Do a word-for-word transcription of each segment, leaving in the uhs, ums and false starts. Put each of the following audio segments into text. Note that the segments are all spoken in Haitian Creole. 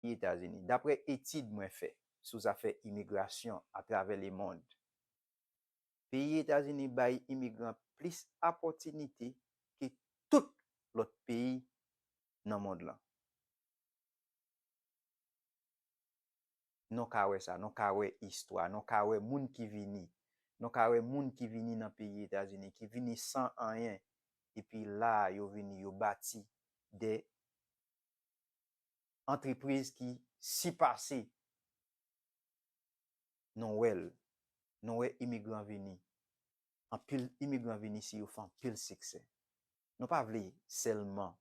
peyi Etazini, daprè etid mwen fè sou zafè imigrasyon atravè lemond, peyi Etazini bay imigran plis apòtinite ke tout lòt peyi nan mond lan. Nou ka wè sa, nou ka wè istwa, nou ka wè moun ki vini. Nou ka wè moun ki vini nan peyi Etazini, ki vini san anyen, epi la a yo vini, yo bati de antrepriz ki sipase. Nou wè l. Nou wè imigran vini. Anpil imigran vini si yo fè anpil siksè. Nou pa vle sèlman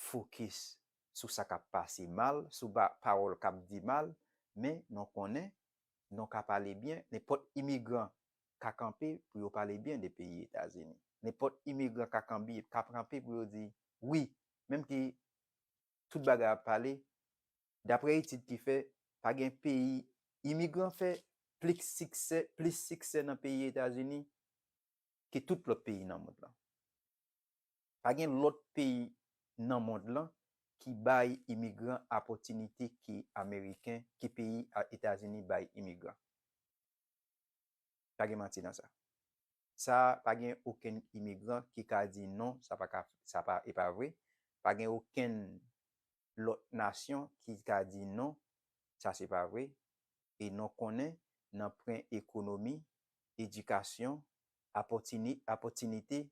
fokis sou sa k ap pase mal, sou ba- pawòl k ap di mal, men nou konnen nou ka pale byen, nenpòt imigran ka kanpe pou yo pale byen de peyi Etazini. Nenpòt imigran ka kanpe, ka kanpe pou yo di wi, menm ke tout bagay ap pale, daprè etid ki fè, pa gen peyi imigran fè plis siksè, plis siksè nan peyi Etazini ke tout lòt peyi nan mond lan. Pa gen lòt peyi nan mond lan ki bay imigran apòtinite ke Ameriken, ke peyi a- Etazini bay imigran. Pa gen manti nan sa. Sa pa gen okenn imigran ki ka di non, sa pa ka, sa pa, e pa vre. Pa gen okenn lòt nasyon ki ka di non, sa se pa vre. E nou konnen nan pwen ekonomi, edikasyon, apòtini- apòtinite,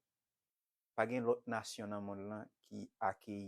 pa gen lòt nasyon nan mond lan ki akeyi